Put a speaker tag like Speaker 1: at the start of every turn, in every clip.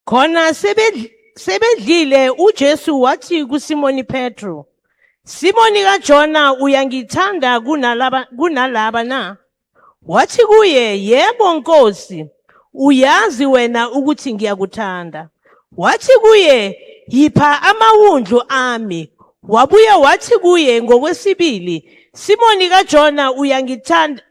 Speaker 1: Khona sebedlile uJesu wathi kuSimoni Petro, Simoni kaJona, uyangithanda kunalaba na? Wathi kuye, Yebo Nkosi, uyazi wena ukuthi ngiyakuthanda. Wathi kuye, Yipha amawundlu ami. Wabuye wathi kuye ngokwesibili, Simoni kaJona,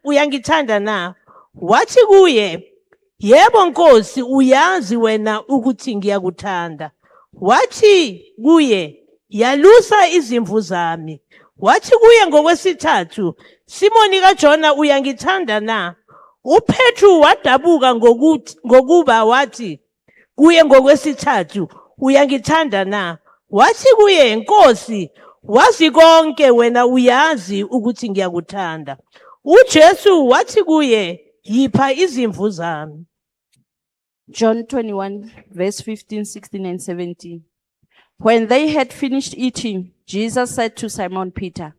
Speaker 1: uyangithanda na? Wathi kuye, Yebo Nkosi, uyazi wena ukuthi ngiyakuthanda. Wathi kuye, Yalusa izimvu zami. Wathi kuye ngokwesithathu, Simoni kaJona, uyangithanda na? UPetru wadabuka ngokuba wathi kuye ngokwesithathu, Uyangithanda na? Wathi kuye, Nkosi, wazi konke wena, uyazi ukuthi ngiyakuthanda. UJesu wathi kuye, Yipha izimvu zami.
Speaker 2: John 21, verse 15, 16, and 17. When they had finished eating, Jesus said to Simon Peter,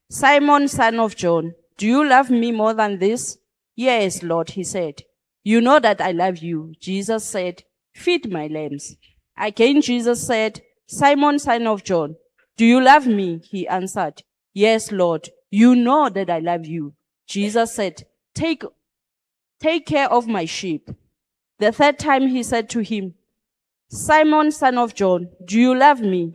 Speaker 2: Simon, son of John, do you love me more than this? Yes, Lord, he said. You know that I love you. Jesus said, Feed my lambs. Again, Jesus said, Simon, son of John, do you love me? He answered, Yes, Lord, you know that I love you. Jesus said, Take care of my sheep. The third time he said to him, Simon, son of John, do you love me?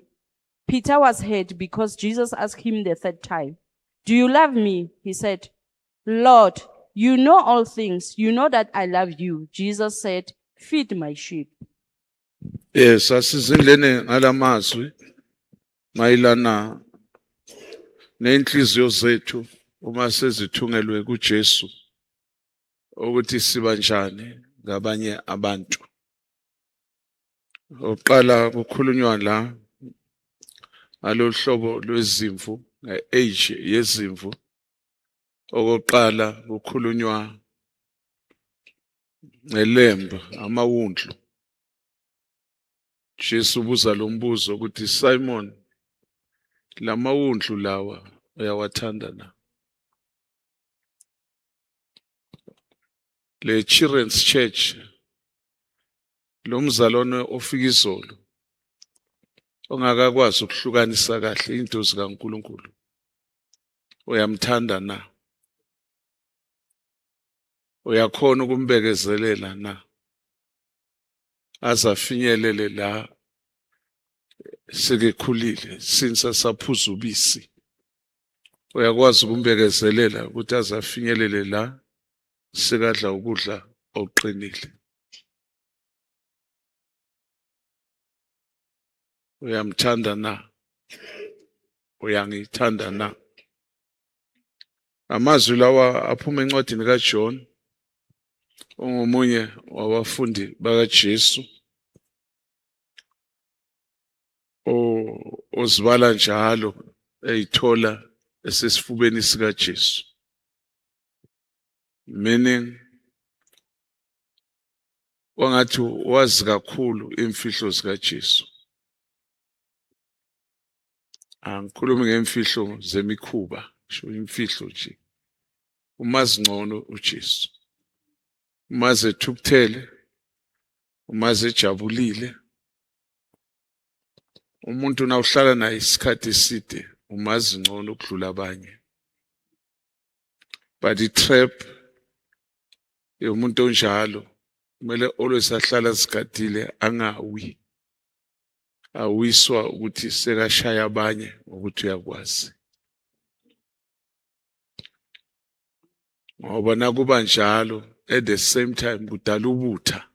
Speaker 2: Peter was hurt because Jesus asked him the third time, Do you love me? He said, Lord, you know all things. You know that I love you. Jesus said, Feed my sheep.
Speaker 3: Yes, asizindlene ngalamazwi mayelana nenhliziyo zethu uma sezithungelwe kuJesu, ukuthi siba njani ngabanye abantu. Oqala kukhulunywa la ngalolu hlobo lwezimvu, nge-age yezimvu. Okokuqala kukhulunywa ngelembu, amawundlu. Jesu ubuza lo mbuzo ukuthi, Simon, lamawundlu lawa uyawathanda na? Le Children's Church, lo mzalwane ofika izolo ongakakwazi ukuhlukanisa kahle into zikaNkulunkulu, uyamthanda na? Uyakhona ukumbekezelela na? Aze afinyelele la sekekhulile, since asaphuza ubisi, uyakwazi ukumbekezelela ukuthi aze afinyelele la sekadla ukudla okuqinile? Uyamthanda na? Uyangithanda na? Amazwi lawa aphuma encwadini kaJohn, ongomunye wabafundi bakaJesu, ozibala njalo eyithola esesifubeni sikaJesu, meaning wangathi wazi kakhulu imfihlo zikaJesu. Angikhulumi ngemfihlo zemikhuba, sho imfihlo nje. Umazi ngcono uJesu, umazi ethukuthele, umazi ejabulile. Umuntu nawuhlala naye isikhathi eside umazi ngcono ukudlula abanye. But i-trap yomuntu onjalo, kumele always ahlala azigadile, angawi, awiswa ukuthi sekashaya abanye ngokuthi uyakwazi, ngoba nakuba njalo at the same time kudala ubutha.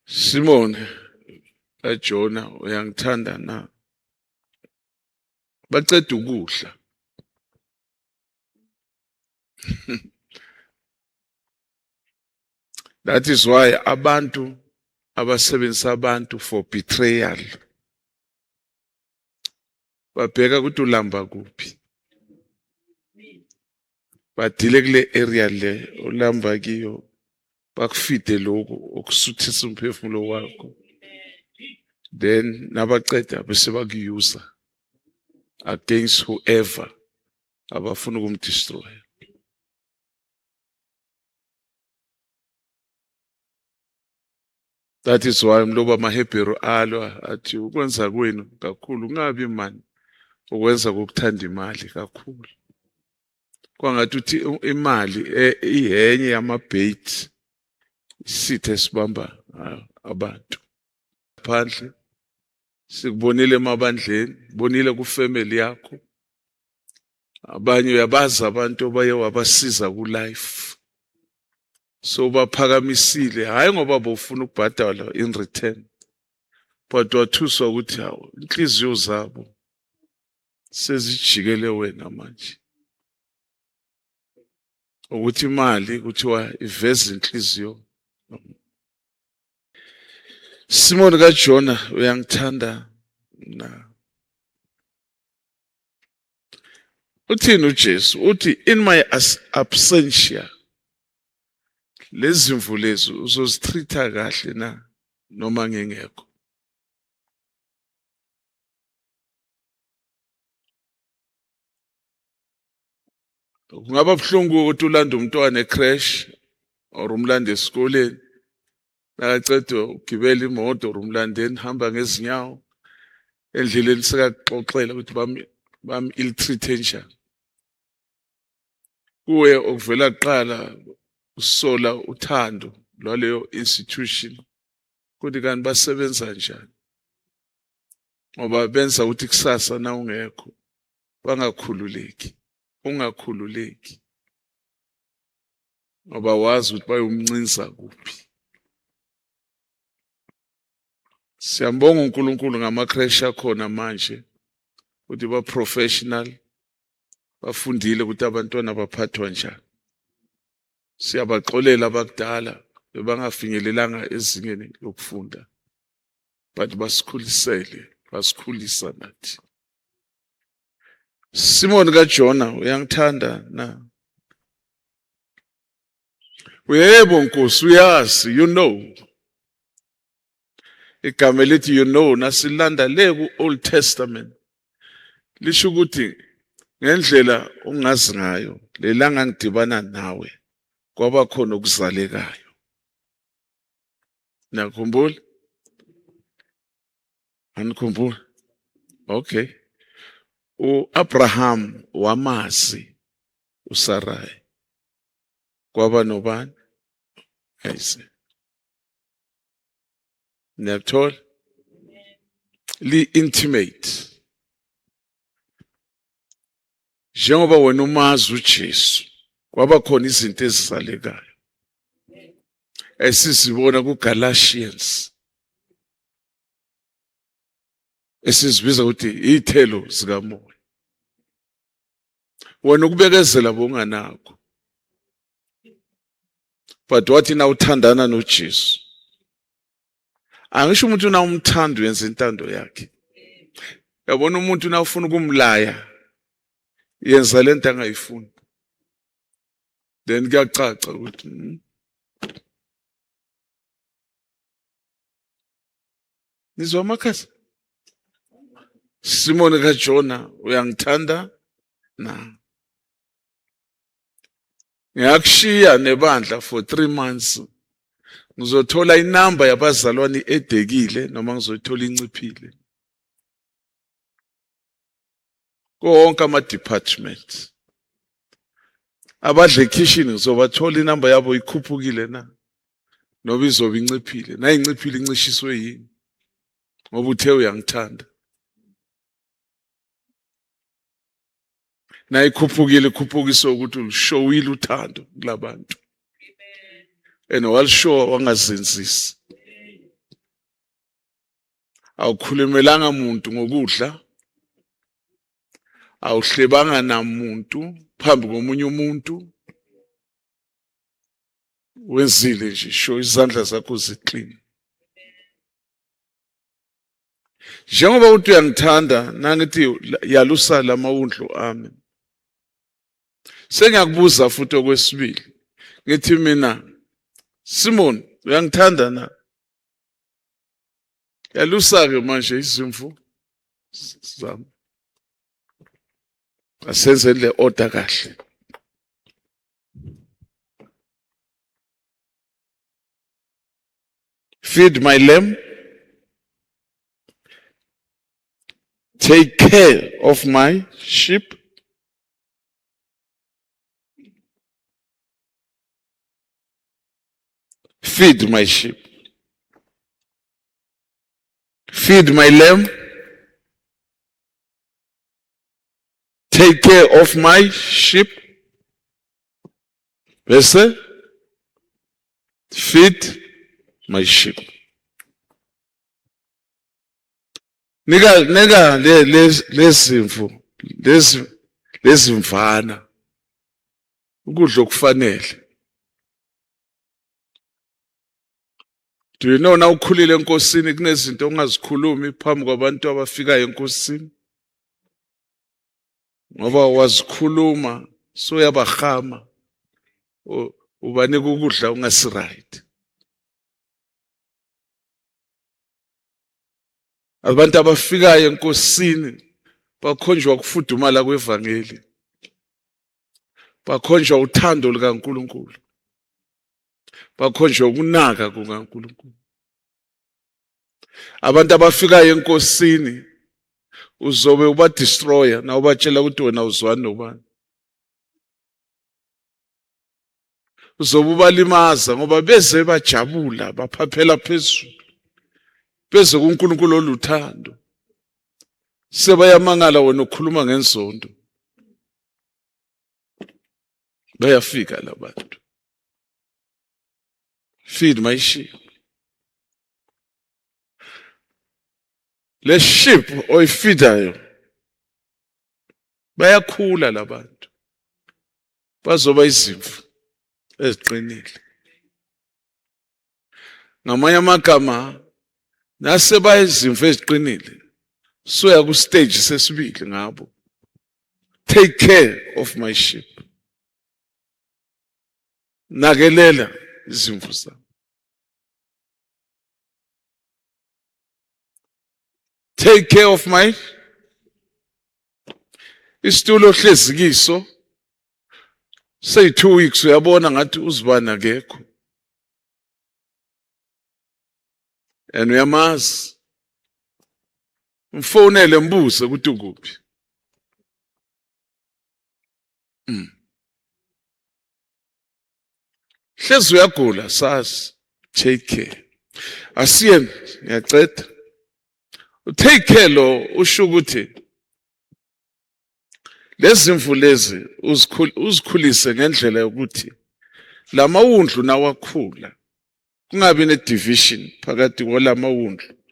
Speaker 3: Simon kaJona, uyangithanda na? Baceda ukudla. That is why abantu abasebenzisa abantu for betrayal babheka ukuthi ulamba kuphi, badile kule area le olamba kiyo, bakufide lokhu okusuthisa umphefumulo wakho, then nabaceda bese bakuyusa against whoever abafuna ukumdestroy. That is why umlobi amaHebheru alwa athi ukwenza kwenu kakhulu kungabi mani ukwenza kokuthanda imali kakhulu. Kwangathi uthi imali iyenye yamabait isithe esibamba abantu phandle. Sikubonile emabandleni, bonile kufamily yakho. Abanye uyabazi abantu obaye wabasiza ku-life, so baphakamisile, hayi ngoba bofuna ukubhadala in return, but wathuswa ukuthi hawu, inhliziyo zabo sezijikele wena manje, ukuthi imali kuthiwa iveza inhliziyo. Simon kaJona, uyangithanda na? Uthini uJesu? Uthi in my absentia, lezi mvu lezi uzozitreat kahle na noma ngingekho? Kungaba buhlungu ukuthi ulande umntwana ecreche or umlande esikoleni, nakaceda ugibela imoto or umlandeni hamba ngezinyawo endleleni, sekakuxoxela ukuthi bami bami ill-treat njani kuwe. Okuvela kuqala usola uthando lwaleyo institution, kuthi kanti basebenza njani, ngoba benza ukuthi kusasa na ungekho bangakhululeki, ungakhululeki, ngoba wazi ukuthi bayomncinza kuphi. Siyambonga uNkulunkulu ngama-creche akhona manje, ukuthi ba-professional, bafundile ukuthi abantwana baphathwa njani. Siyabaxolela abakudala bebangafinyelelanga ezingeni lokufunda, but basikhulisele, basikhulisa nathi. Simon kaJona, uyangithanda na? Yebo Nkosi, uyazi, you know. Igama elithi you know nasilanda le ku Old Testament lisho ukuthi ngendlela ongazi ngayo, lelanga ngidibana nawe kwaba khona okuzalekayo. Nakhumbula? Anikhumbula? Okay. uAbraham wamazi uSarai, kwaba nobani? Isaac. Niyakuthola? Li intimate. Njengoba wena umazi uJesu, kwaba khona izinto ezizalekayo esizibona kuGalatians, esizibiza ukuthi iy'thelo zikamoya. Wena ukubekezela bonganakho, but wathi na uthandana noJesu, angisho umuntu na umthanda uyenza intando yakhe. Yabona, umuntu na ufuna ukumlaya, yenza lento angayifuni, then kuyacaca ukuthi. Nizwa amakhasi? Simon kaJona, uyangithanda na? Ngiyakushiya nebandla for 3 months, ngizothola inamba yabazalwane edekile noma ngizoyithola inciphile konke ama departments. Abadla ekitchen ngizobathola inamba yabo ikhuphukile na noma izobe inciphile, nayinciphile incishiswe yini, ngoba uthe uyangithanda. Nayikhuphukile ikhuphukiswe ukuthi ulishowile uthando kulabantu, and walishowa wangazenzisi, awukhulumelanga muntu ngokudla, awuhlebanga namuntu phambi komunye umuntu. Wenzile nje sho izandla zakho ziclean. Njengoba uthi uyangithanda, nangithi yalusa lamawundlu ami. Sengiyakubuza futhi okwesibili, ngithi mina, Simon, uyangithanda na? Yalusa ke manje izimvu zami. Asenze le order kahle. Feed my lamb. Take care of my sheep. Feed my sheep. Feed my lamb. Take care of my sheep. Bese feed my sheep. Nika nika lezimvu lezi lezimvana ukudla okufanele. Do you know na ukhulile enkosini kunezinto ongazikhulumi phambi kwabantu abafikayo enkosini? Ngoba wazikhuluma soyabahama ubanika ukudla ungasi right. Abantu abafikayo enkosini bakhonjwa ukufudumala kwevangeli. Bakhonjwa uthando likaNkuluNkulu. Bakhonjwa ukunaka kukaNkuluNkulu. Abantu abafikayo enkosini uzobe uba destroyer na ubatshela ukuthi wena uzwani nobani. Uzobe ubalimaza ngoba beze bajabula baphaphela phezulu. Beze kuNkulunkulu oluthando. Sebayamangala wena ukhuluma ngenzondo. Bayafika labantu. Feed my sheep. Le sheep oyifidayo bayakhula labantu. Bazoba izimvu eziqinile. Ngamanye amagama nase bayizimvu eziqinile soya ku stage sesibili ngabo. Take care of my sheep. Nakelela izimvu zami. Take care of my isitulo ohlezi kiso say 2 weeks uyabona ngathi uzibani akekho. And uyamazi. Mfonele mbuze ukuthi ukuphi. Hlezi uyagula sazi. Take care. Asiye ngiyaceda. Take care lo usho ukuthi lezi mvu lezi uzikhulise ngendlela yokuthi lamawundlu nawakhula kungabi ne division phakathi kwalamawundlu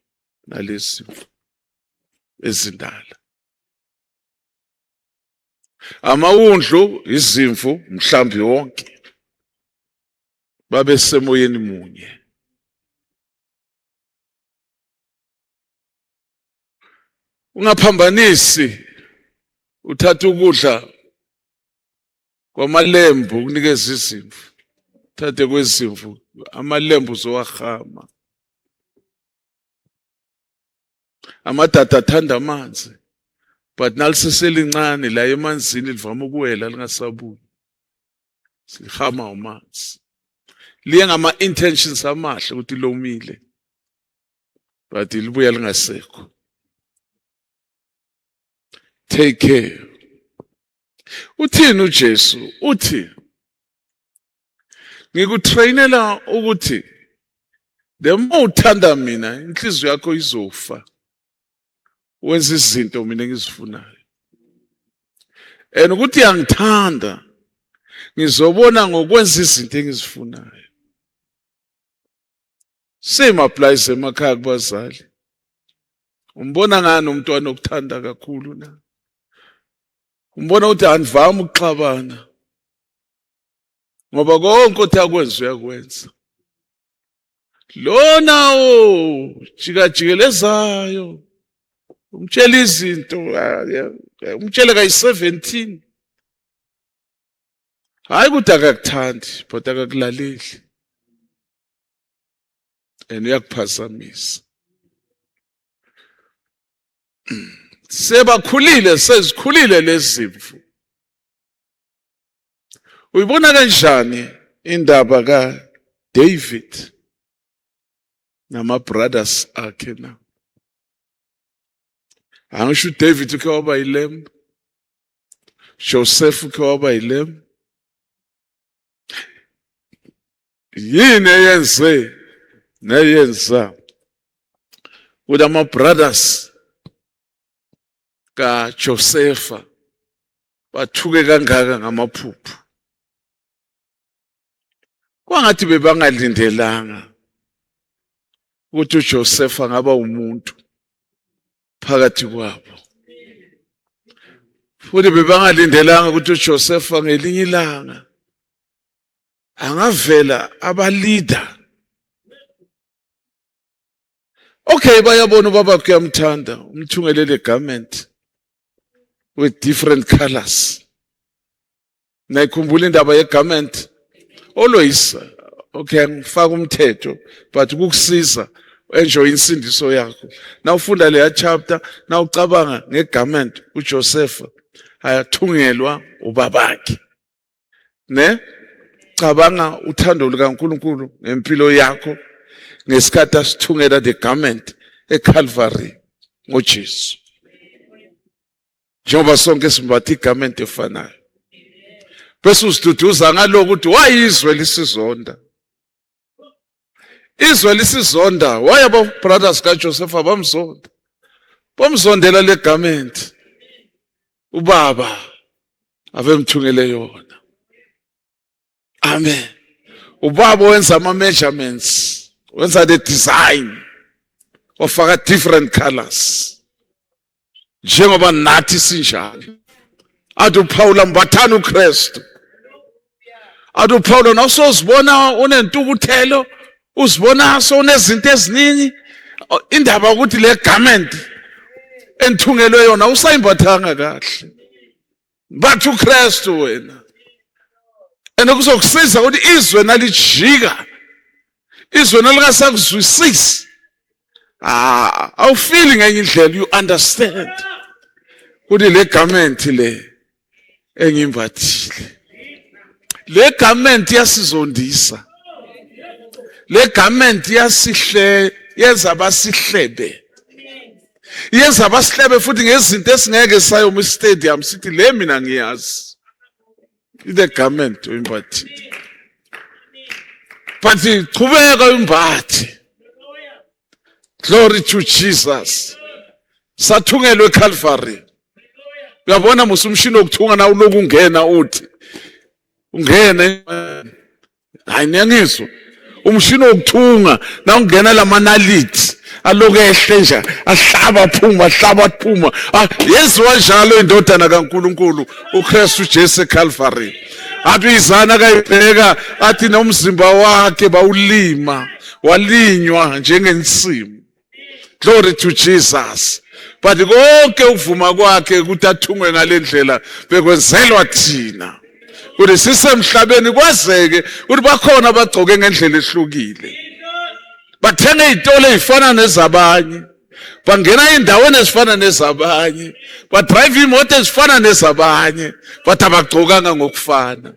Speaker 3: nalezi mvu ezindala. Amawundlu izimvu mhlambi wonke babe semoyeni munye. Ungaphambanisi uthatha ukudla kwamalembu ukunikeza izimvu, uthathe kwezimvu amalembu uzowahama. Amadada athanda amanzi, but naliseselincane la emanzini livama ukuwela lingasabuyi, sihama amanzi liye ngama intentions amahle ukuthi lomile, but libuya lingasekho. Take care. Uthini uJesu? Uthi ngikutrainela ukuthi the more uthanda mina inhliziyo yakho izofa wenza izinto mina engizifunayo, and ukuthi uyangithanda ngizobona ngokwenza izinto engizifunayo. Same applies emakhaya kubazali. Umbona ngani umntwana okuthanda kakhulu na? Umbona ukuthi anivami ukuxabana ngoba konke othi akwenza uyakwenza. Lona o jikajikelezayo umtshela izinto, umtshele kayi-17, hayi ukuthi akakuthandi but akakulaleli and uyakuphazamisa. Sebakhulile, sezikhulile lezimvu. Uyibona kanjani indaba kaDavid? Nama brothers akhe na. Angisho uDavid uke waba yilembu. Joseph uke waba yilembu. Yini eyenze neyenza ukuthi ama brothers kaJosefa bathuke kangaka ngamaphupho? Kwangathi bebangalindelanga ukuthi uJosefa angaba umuntu phakathi kwabo, futhi bebangalindelanga ukuthi uJosefa ngelinye ilanga angavela abalida. Okay, bayabona ubaba kuyamthanda, umthungelele garment with different colors. Nayikhumbula indaba yegarment always. Okay, ngifaka umthetho, but ukukusiza enjoy insindiso yakho. Nawufunda leya chapter, nawucabanga ngegarment uJoseph ayathungelwa ubabakhe, ne cabanga uthando lukaNkuluNkulu ngempilo yakho ngesikhathi asithungela the garment eCalvary ngoJesu, njengoba sonke simbatha igarment efanayo, bese usiduduza ngalokho ukuthi wayizwe lisizonda, izwe lisizonda. Why aba brothers kaJoseph abamzonda? Bamzondela le garment ubaba abemthungele yona. Amen. Ubaba wenza ama measurements, wenza the design, wafaka different colors, njengoba nathi sinjalo. Athi uPaul, mbathani uKristu. Athi uPaul, nawusozibona unentukuthelo, uzibona sowunezinto eziningi, indaba ukuthi le garment enthungelwe yona usayimbathanga kahle. Mbatha uKristu wena, and kuzokusiza ukuthi izwe nalijika, izwe nalingasakuzwisisi, ah, awufili ngenye indlela. You understand ukuthi le garment le engimbathile, le garment yasizondisa, le garment yasihle, yenza basihlebe, yenza basihlebe futhi ngezinto esingeke sayoma stadium sithi le mina ngiyazi ile garment uyimbathile. But chubeka uyimbathe. Glory to Jesus. Sathungelwe eCalvary. Uyabona musa umshini wokuthunga na uloku ungena, uthi ungene, hayi, niyangizwa, umshini wokuthunga na ungena lamanalithi aloku ehle nje, ahlaba aphuma, ahlaba aphuma. Ah, yenziwa njalo indodana kaNkuluNkulu uKristu Jesu eCalvary. Athi izana kayibheka, athi nomzimba wakhe bawulima, walinywa njengensimu. Glory to Jesus. But konke ukuvuma kwakhe ukuthi athungwe ngalendlela bekwenzelwa thina, ukuthi sisemhlabeni kwazeke ukuthi bakhona abagcoke ngendlela ehlukile, bathenga izitolo ezifana nezabanye, bangena ey'ndaweni ezifana nezabanye, badrive imoto ezifana nezabanye, but abagcokanga ngokufana.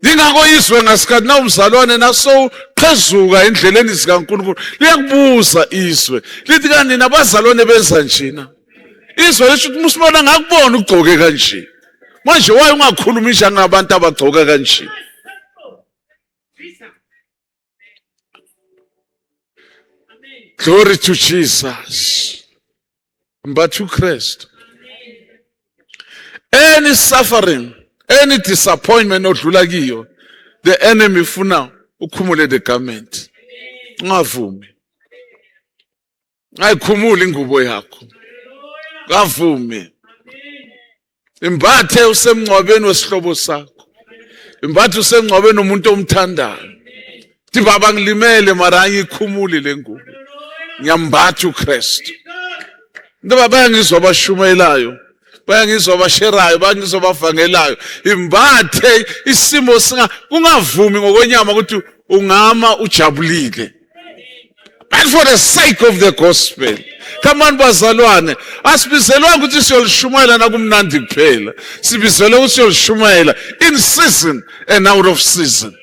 Speaker 3: Ingakho izwe ngasikhathi na umzalwane nasowuqhezuka endleleni zikaNkulunkulu, liyakubuza izwe, lithi, "Kanti nabazalwane benza njena?" Izwe lisho ukuthi, "Musibona ngakubona ugcoke kanje, manje waye ungakhulumi njengabantu abagcoka kanje?" Glory to Jesus. Mbatha uKristu. Any suffering, any disappointment odlula kiyo, the enemy ufuna ukhumule the garment. Ungavumi. Ayikhumuli ingubo yakho. Kavumi. Imbathe usemngcwabeni wesihlobo sakho. Imbathe usemngcwabeni umuntu omthandayo. Thi, "Baba, ngilimele, mara angiyikhumuli le ngubo. Ngiyambatha uKristu." Ngoba bayangizwa abashumayelayo, bayangizwa abasherayo, bayangizwa abavangelayo. Imbathe isimo singa kungavumi ngokwenyama ukuthi ungama ujabulile. But for the sake of the gospel. Come on, bazalwane, asibizelwanga ukuthi siyolishumayela nakumnandi kuphela. Sibizelwe ukuthi siyolishumayela in season and out of season.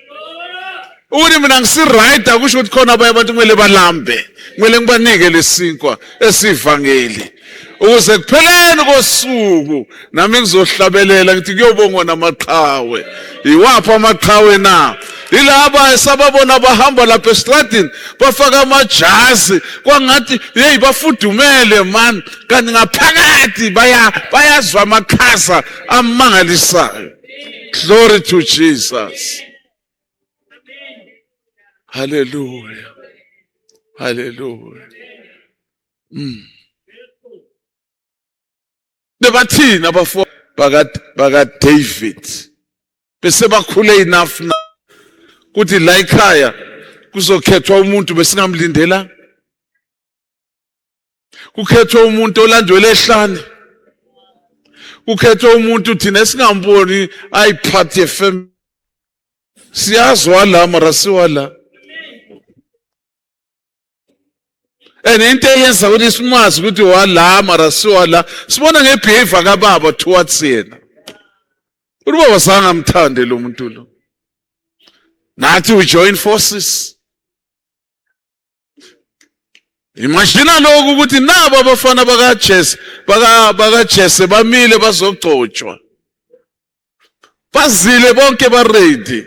Speaker 3: Ukuthi mina ngisi-right akusho ukuthi khona abanye abantu kumele balambe, kumele ngibanike lesinkwa esivangeli ukuze kupheleni kosuku nami ngizohlabelela ngithi kuyobongwa namaqhawe. Iwaphi amaqhawe na? Yilaba esababona bahamba lapha estradini bafaka amajazi kwangathi hey bafudumele man, kanti ngaphakathi bayazwa amakhaza amangalisayo. Glory to Jesus. Hallelujah. Hallelujah. Bebathini abafo baka David? Bese bakhule enough na kuthi la ekhaya kuzokhethwa umuntu besingamlindela. Kukhethwa umuntu olandwele ehlane. Kukhethwa umuntu thina esingamboni ayiphathi yefem. Siyazwa la mara siwa la. And into eyenza ukuthi simazi ukuthi wala mara siwala, sibona ngebehavior kababa towards yena. Ubaba sangamthande lo muntu lo. Nathi we join forces. Imagine lokhu ukuthi nabo abafana bakaJese bakaJese bamile bazogcotshwa. Bazile bonke ba ready.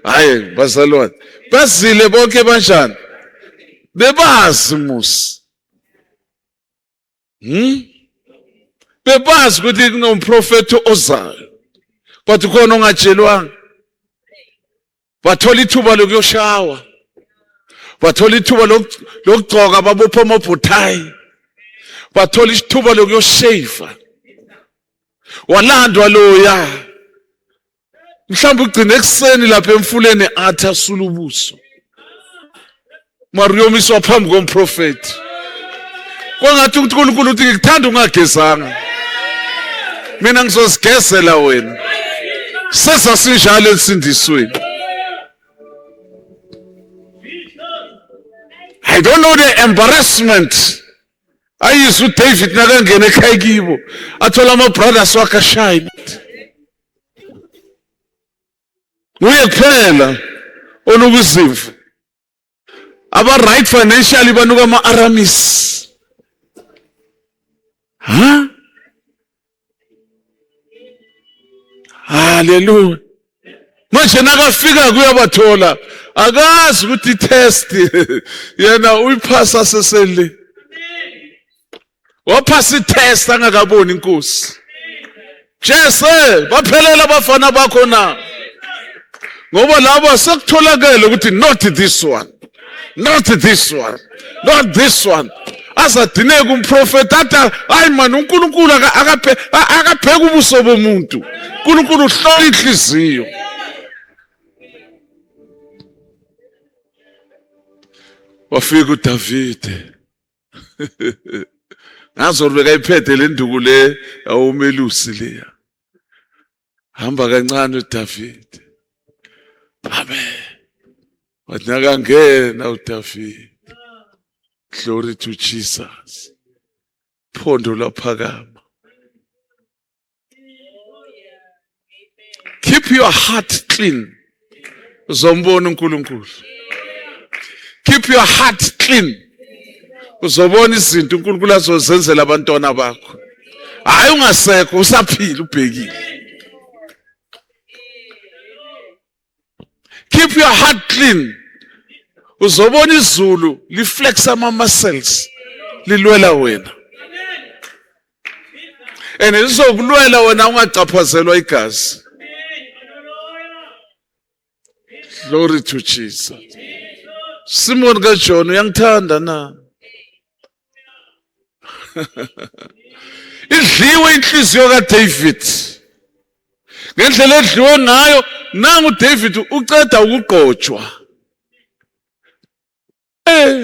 Speaker 3: Hayi bazalwane. Bazile bonke banjani? Bebazi musi. Bebazi ukuthi kunomprofethi ozayo. But khona ongatshelwanga. Bathola ithuba lokuyoshawa. Bathola ithuba lokugcoka babopha amabhothayi. Bathola isithuba lokuyoshave. Walandwa loya. Mhlawumbe ugcine ekuseni lapha emfuleni athi asula ubuso. Mariyomiswa phambi komprofeti. Kwangathi uNkulunkulu uthi ngikuthanda ungagezanga. Mina ngizozigezela wena. Sesasinjalo ensindisweni. I don't know the embarrassment ayizwa uDavid nakangena ekhaya kibo athola ama brothers wakhe ashayile. Nguye kuphela onuka izimvu. Aba right financially banuka ama Aramis. Ha? Hallelujah. Manje nakafika kuyabathola akazi ukuthi test yena uyiphasa sesele. Waphasa itest angakaboni inkosi. Jese baphelela abafana bakho na? Ngoba laba sekutholakele ukuthi not this one. Not this one. Not this one. Azadineka umprofeti athi hayi man uNkulunkulu akapheka ubuso bomuntu. uNkulunkulu uhlola inhliziyo. Wafika uDavide. Ngazo bekayiphethe le nduku le awumelusi leya. Hamba kancane uDavid. Amen. Wathi nakangena uDavid. Glory to Jesus. Phondo laphakama. Keep your heart clean. Uzombona uNkulunkulu. Keep your heart clean. Uzobona izinto uNkulunkulu azozenzela abantwana bakho. Hayi ungasekho usaphila ubhekile. Keep your heart clean. Uzobona izulu liflex ama muscles lilwela wena. And lizokulwela wena ungacaphazelwa igazi. Glory to Jesus. Simon kaJohn uyangithanda na? Idliwe inhliziyo kaDavid. Ngendlela edliwe ngayo nangu David uceda ukugqotshwa.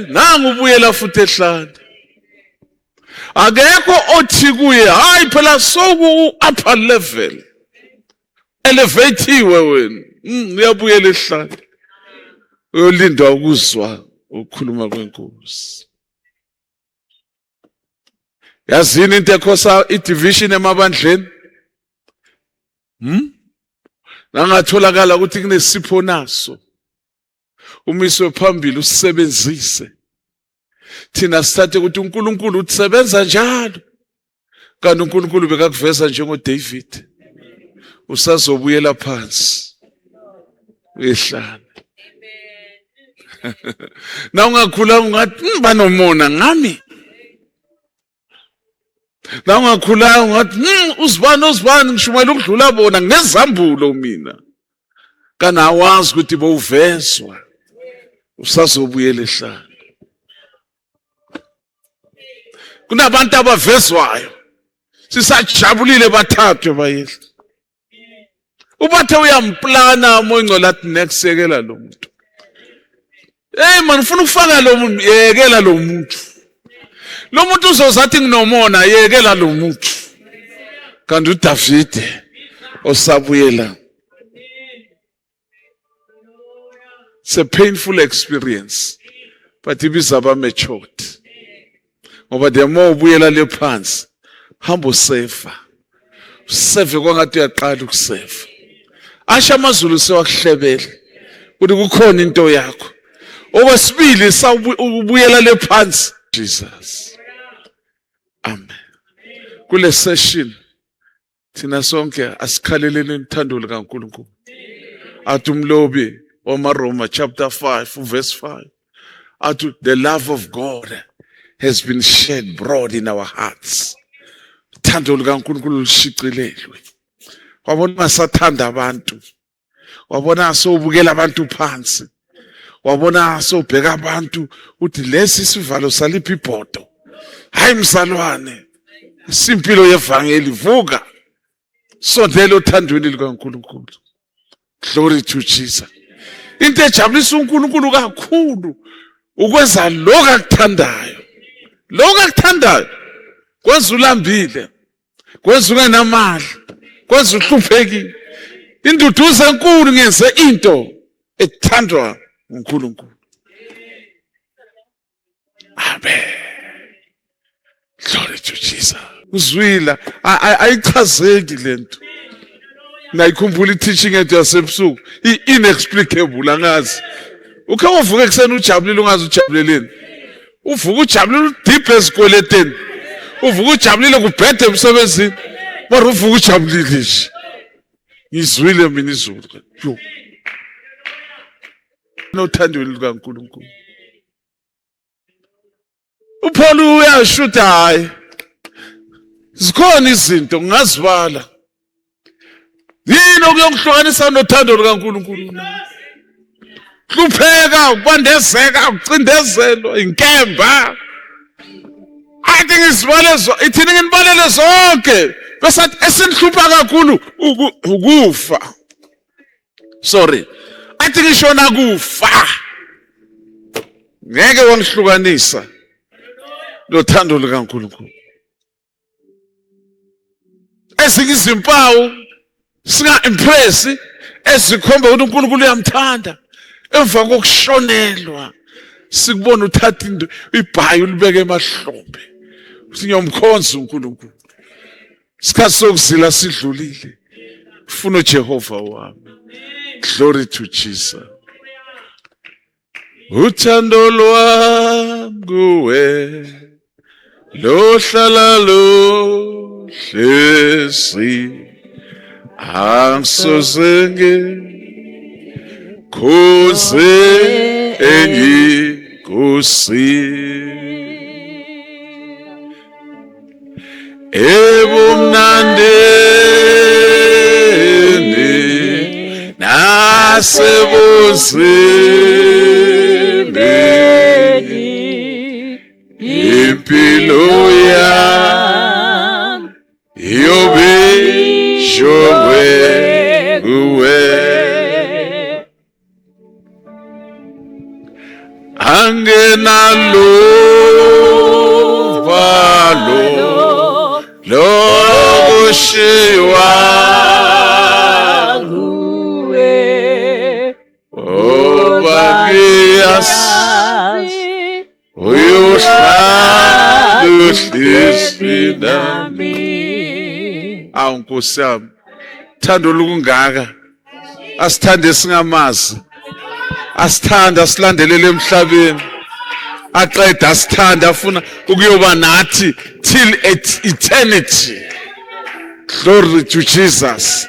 Speaker 3: Nangu ubuyela futhi ehlane. Akekho othi kuye hayi phela soku upper level. Elevateiwe wena. Uyabuyela ehlane. Uyolindwa ukuzwa ukukhuluma kwenkosi. Yazini into ekhosa i-division emabandleni? Nangatholakala ukuthi kunesipho naso, umiswe phambili usebenzise. Thina sithathe ukuthi uNkulunkulu utsebenza njalo, kanti uNkulunkulu bekakuveza njengoDavid. Usazobuyela phansi uyehlala. Na ungakhula ungathi banomona ngami. Na ungakhula ungathi uzibani uzibani ngishumayela ukudlula bona ngezambulo mina. Kana awazi ukuthi bowuvezwa, usazobuyela ehlala. Kunabantu abavezwayo sisajabulile bathathwe bayehla. Ubathe uyamplana moyingcwele athi next yekela lo muntu. Hey man, ufuna ukufaka lo muntu, yekela lo muntu. Lo muntu uzozathi nginomona, yekela lo muntu. Kanti uDavide osabuyela. It's a painful experience, but ibiza aba matured. Ngoba the more ubuyela le phansi, hamba usefa. Useve kwangathi uyaqala ukuseva. Asha amazulu sewakuhlebele ukuthi kukhona into yakho. Okwesibili sawubuyela le phansi. Jesus. Amen. Kule session thina sonke asikhaleleni uthando likaNkulunkulu. Athi umlobi wamaRoma chapter 5 verse 5, athi the love of God has been shed broad in our hearts. Uthando likaNkulunkulu lushicilelwe. Wabona ungasathanda abantu, wabona sowubukela abantu phansi, wabona sowubheka abantu uthi lesi sivalo saliphi ibhodo. Hayi mzalwane, simpilo yevangeli, vuka, sondela othandweni likaNkulunkulu. Glory to Jesus. Into ejabulisa uNkulunkulu kakhulu ukwenza lokho akuthandayo. Lokho akuthandayo kwenza ulambile, kwenza ungenamali, kwenza uhluphekile. Induduzo enkulu ngenze into ethandwa uNkulunkulu. Amen. Glory to Jesus. Uzwila ayichazeki lento. Nayikhumbula i-teaching yethu yasebusuku, i-inexplicable, angazi. Ukhe wavuka ekuseni ujabulile ungazi ujabuleleni. Uvuka ujabulile udibhe ezikweleteni. Uvuka ujabulile kubhede emsebenzini. Mara uvuka ujabulile nje. Ngizwile mina izulu. Yo. Nothandweni lukaNkulunkulu. uPaul uyasho ukuthi hayi, zikhona izinto ngingazibala, yini okuyokuhlukanisa nothando lukaNkulunkulu? Hlupheka, ukubandezeka, ukucindezelwa, inkemba. Athi ngizibale, ithini nginibalele zonke, bese athi esinihlupha kakhulu ukufa. Sorry, athi ngisho nakufa ngeke wangihlukanisa nothando likaNkulunkulu. Ezinye izimpawu singa-impress ezikhomba ukuthi uNkulunkulu uyamthanda, emva kokushonelwa sikubona uthatha into ibhayi ulibeke emahlombe, uthi ngiyomkhonza uNkulunkulu. Isikhathi sokuzila sidlulile, funa uJehova wami. Glory to Jesus. Uthando lwami kuwe lohlala luhlezi, angisoze ngikhuze enginkosi ebumnandini nasebuzimeni, impilo yami iyobe ishongwe kuwe. Angenaluvalo lokushiywa
Speaker 1: nguwe,
Speaker 3: ngoba ngiyazi uyohlala uhlezi nami. Awu Nkosi yami, thando olungaka. Asithande singamazi. Asithanda asilandelele emhlabeni. Aqeda asithanda afuna ukuyoba nathi till eternity. Glory to Jesus.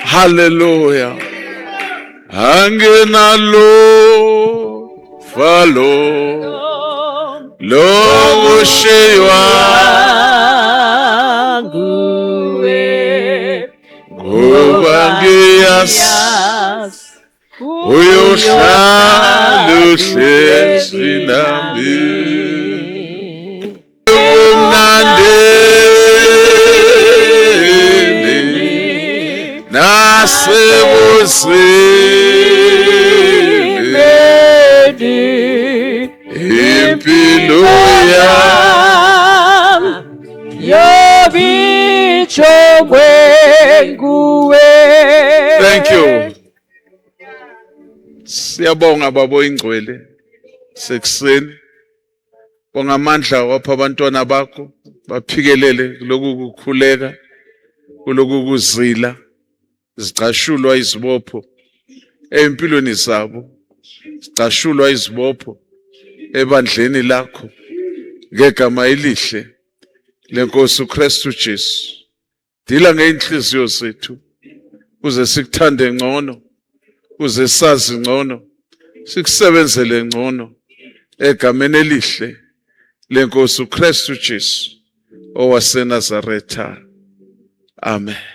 Speaker 3: Hallelujah. Angenalo falo lokushiywa
Speaker 1: nguwe
Speaker 3: ngoba ngiyazi uyohlala uhlezi nami umnandeni nasebusini impilo yami
Speaker 1: Yobijongwe nguwe.
Speaker 3: Thank you. Siyabonga babo ingcwele sekuseni. Bonga amandla wapha abantwana bakho baphikelele kuloku kukhuleka kuloku kuzila zicashulwa izibopho empilweni zabo zicashulwa izibopho ebandleni lakho ngegama elihle lenkosi uKristu Jesu. Dila ngeinhliziyo zethu kuze sikuthande ngcono, kuze sazi ngcono, sikusebenzele ngcono egameni elihle lenkosi uKristu Jesu owaseNazaretha. Amen.